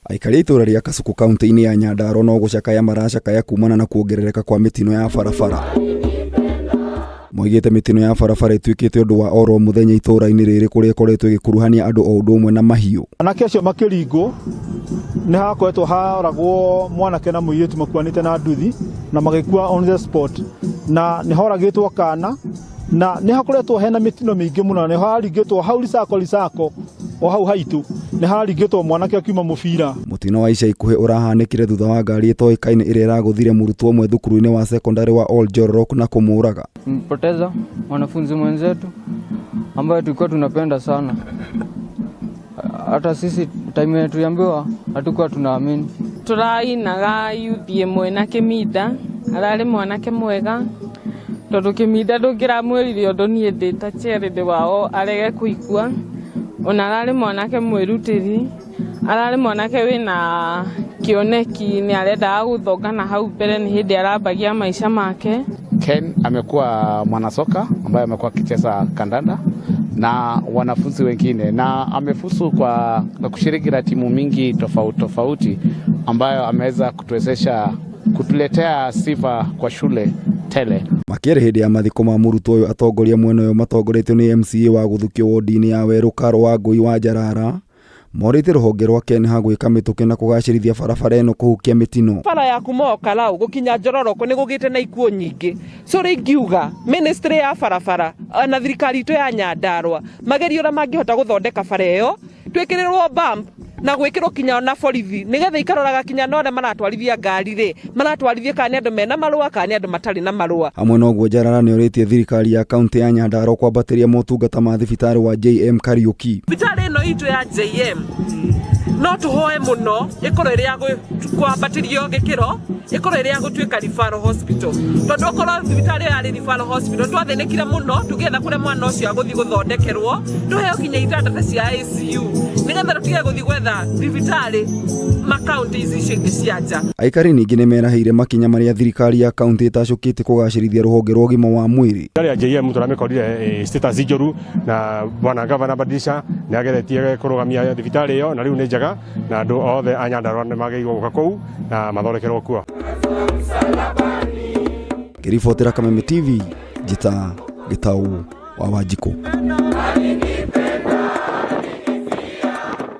Aikari a itũũra rĩa Kasuku kaunti-inĩ ya Nyandarua no gũcakaya maracakaya kumana na kuongerereka kwa mĩtino ya barabara. Moigĩte mĩtino ya barabara ĩtuĩkĩte ũndũ wa oro mũthenya itũũra-inĩ rĩrĩ kũrĩa ĩkoretwo ĩgĩkuruhania andũ o ũndũ ũmwe na mahiũ. Anake acio makĩringwo nĩ hakoretwo haragwo mwanake na mũirĩtu makuanĩte na nduthi na magĩkua on the spot, na nĩ horagĩtwo kana na nĩ hakoretwo hena mĩtino mĩingĩ mũno, na nĩ haringĩtwo hau Risako Risako o hau haitũ nĩ haringĩtwo mwanake akiuma mũbira. Mũtino wa ica ikuhĩ ũrahanĩkire thutha wa ngari ĩtoĩkaine ĩrĩa ĩragũthire mũrutwo ũmwe thukuru-inĩ wa sekondarĩ wa Oljororok na kũmũraga. Tumepoteza mwanafunzi mwenzetu ambaye tulikuwa tunapenda sana. Hata sisi time yetu tuliambiwa hatukuwa tunaamini. Tũrainaga yuthi ĩmwe na Kĩminda, ararĩ mwanake mwega tondũ Kĩminda ndũngĩramwĩrire ũndũ niĩ ndĩ ta chairlady wao arege kũigua. Ona ararĩ mwanake mwĩrutĩri, ararĩ mwanake wĩna kĩoneki, nĩ arendaga gũthonga na hau mbere nĩ hĩndĩ arambagia maica make. Ken amekuwa mwanasoka ambaye amekuwa akicheza kandanda na wanafunzi wengine na amefuzu kwa kushiriki na timu mingi tofauti tofauti ambayo ameweza kutuwezesha kutuletea sifa kwa shule tele. Makĩaria hĩndĩ ya mathiko ma mũrutwo ũyũ, atongoria mwena ũyũ matongoretio nĩ MCA wa gũthukio wodi-inĩ ya Werũ Karũ wa Ngũi wa Njarara morĩtie rũhonge rwa KENHA gwĩka mĩtũkĩ na kũgacĩrithia barabara ĩno kũhukia mĩtino. Bara ya kuma Olkalou gukinya Njororoko nĩ gũgĩte na ikuũ nyingĩ, so rĩ ingiuga ministry ya barabara na thirikari itũ ya Nyandarua magerie ũrĩa mangĩhota gũthondeka bara ĩyo, twĩkĩrĩrwo bump na gwĩkĩrwo kinya na borithi nĩgetha ikaroraga kinya na ũrĩa maratwarithia ngari rĩ, maratwarithia kana nĩ andũ mena marũa kana nĩ andũ matarĩ na marũa. Hamwe na ũguo, Njarara nĩ orĩtie thirikari ya kaunti ya Nyandarua kwambatĩria motungata ma thibitarĩ wa JM Kariuki. Thibitarĩ ĩno itũ ya JM no tũhoe mũno ĩkorwo ĩrĩ ya kwambatĩrio gĩkĩro, ĩkorwo ĩrĩ ya gũtuĩka referral hospital, tondũ okorwo thibitarĩ ĩyo yarĩ referral hospital twathĩnĩkire mũno tũgĩetha kũrĩa mwana ũcio agũthiĩ gũthondekerwo, tũheo kinya itanda ta cia ICU nĩgetha tũtige gũthiĩ gwetha thibitarĩ makaunti ici icio ingĩ cia nja. Aikari ningĩ nĩ merahĩire makinya marĩa thirikari ya kaunti ĩtacũkĩte kũgacĩrithia rũhonge rwa ũgima wa mwĩrĩ. Thibitarĩ ya JM tũramĩkorire status njũru na bwana gavana Badilisha nĩ ageretie kũrũgamia thibitarĩ ĩyo na rĩu nĩ njega na andũ othe a Nyandarua nĩ magĩrĩirwo gũka kũu na mathondekerwo kuo. Ngĩribotera Kameme TV, njĩta Gĩtaũ wa Wanjikũ.